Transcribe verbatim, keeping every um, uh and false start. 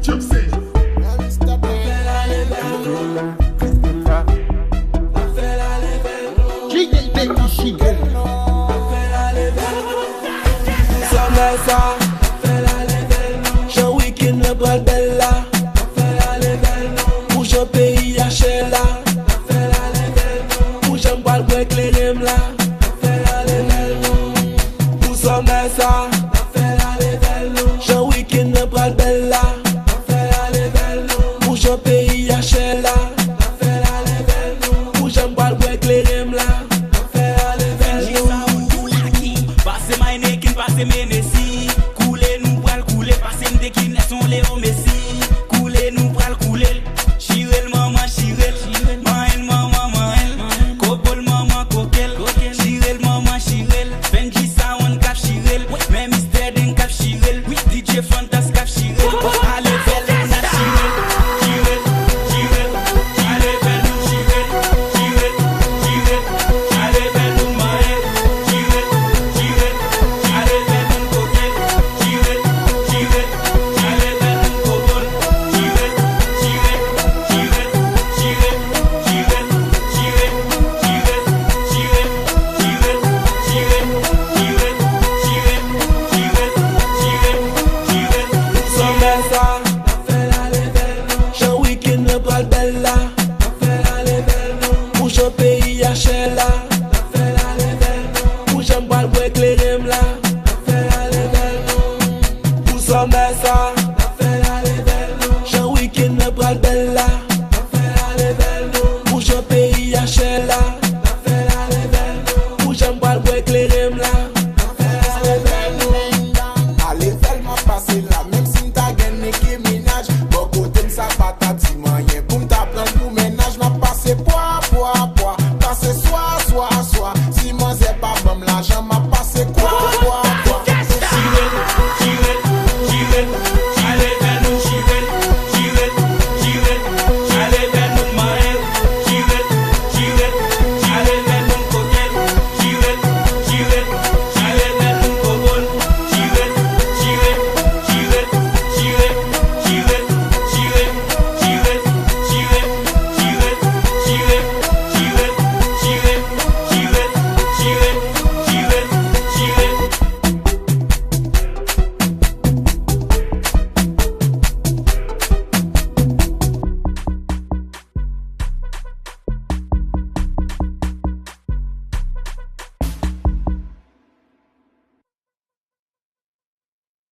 Gypsy. Sòmè sa, jan wikenn nan pral bèl la. Pou jan peyi a chè la. Pou jan m pral bwè kleren m la. Pou sòmè sa, jan wikenn nan pral bèl la. Pou jan peyi a chè la. Pou jan m pral bwè kleren m la. Pase Mayneken, pase Menesi. Koule nou pral koule, pase m te ki nèson Leo Messi. Koule nou pral koule l. Chire l manman chire l. Manyen l manman manyen l. Kobo l manman koke l. Chire l manman chire l. Fenji Sound k ap chire l. Men Mistè Deng k ap chire l. DJ Fantas k ap chire l. Ale fè l moun ap chire l. Chire l, chire l, chire l, fè l moun chire l. Chire l, chire l, chire l, fè l moun manyen l. Chire l, chire l, chire l, fè l moun koke l. Chire l, chire l, chire l, fè l moun kobo l. Chire l, chire l, chire l, chire l, chire l, chire l, chire l, chire l, chire l, chire l, chire l, chire l, chire l, chire l, chire l. Sòmè sa, jan wikenn nan pral bèl la. Pou jan peyi a chè la. Pou jan m pral bwè kleren m la. Pou sòmè sa.